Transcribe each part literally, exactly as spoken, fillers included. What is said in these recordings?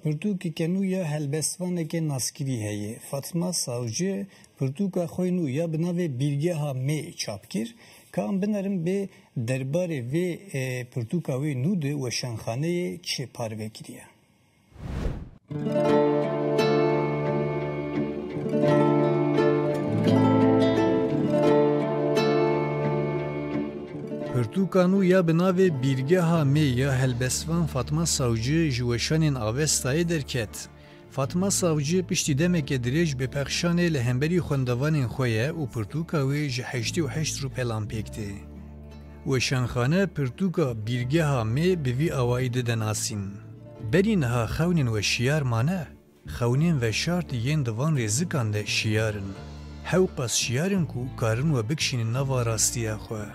Pirtûkeke nû ya helbestvaneke naskirî heye. Fatma Savcı pirtûka xwe nû ya bi navê Bîrgeha Mê çap kir. Ka em binerin bê derbarê vê, e, pirtûka wê nû de weşanxaneyê çi parve kiriye. Pirtûka nû ya bi navê Bîrgeha Mê ya helbestvan Fatma Savcı ji weşanên Avestayê derket. Fatma Savcı piştî demeke dirêj bi pexşanê li hemberî xwendevanên xwe ye û pirtûka wê ji heştê û heşt rûpelan pêk tê. Weşanxane pirtûka Bîrgeha Mê bi vî awayî dide nasîn. Berî niha xewnên we şiyar mane? Xewnên veşart yên di van rêzikan de şiyar in. Hewqas şiyar in ku karin we bikişînin nava rastiya xwe.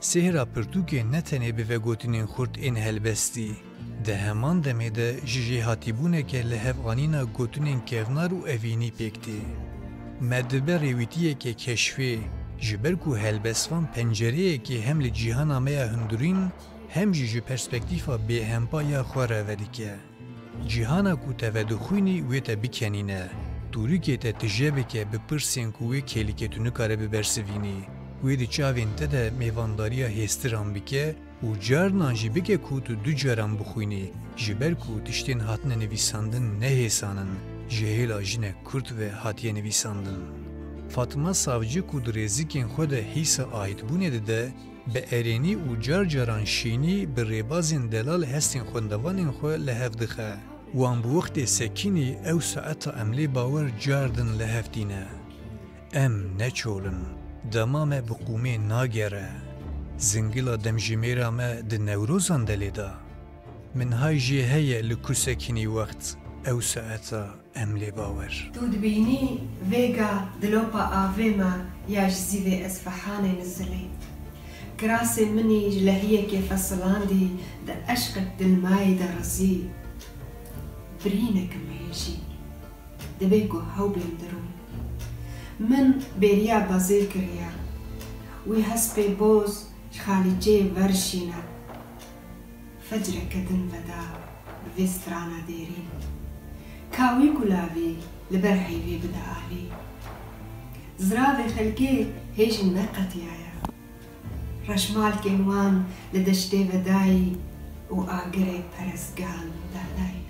Sêhra pirtûkê ne tenê bi vegotinên xurt ên helbestî, di heman demê de ji jêhatîbûneke li hev anîna gotinên kevnar û evînî pêk tê. Me dibe rêwîtiyeke keşfê, ji ber ku helbestvan pencereyekê hem li cîhana me ya hundirîn, hem jî ji perspektîfa bêhempa ya xwe re vedike. Cîhana ku te vedixwînî wê te bikenîne. Tûrikê te tije bike bi pirsên ku wê kêlîkê tu nikare bibersivînî. Wê di çavên te de mêvandariya hêstiran bike û carinan jî bike ku tu du caran bixwînî, ji ber ku tiştên hatine nivîsandin ne hêsan in, ji hêla jinek kurt ve hatiye nivîsandin. Fatma Savcı ku di rêzikên xwe de hîsa aîdbûnê dide, bi erênî û car caran şînî bi rêbazên delal hestên xwendevanên xwe li hev dixe. Wan bi wextê sekînî ew saeta em lê bawer cardin li hev tîne. Em ne çol in. Dema me bi qûmê nagere. Zingila demjimêra me di newrozan de lê da. Min hay jê heye li ku sekînî wext ew saeta. Em lê bawer. Tu dibînî vêga dilopa avê me ya ji zîvê Esfehanê nizilî. Kirasê minî ji lehiyekê fesilandî di eşqek dilmayî de rizî. Birînek im hêjî. Divê ku hew bêm dirûn. Min bêriya bazê kiriye. Wî hespê boz ji xalîçeyê ver şîne. Fecreke din veda bi vê strana dêrî. Ka wî kulavî li ber heyvê bide alî. Ziravê xelkê hê jî neqetiyaye. Reşmalkên wan li deştê vedayî û agirê perestgehan dadayî.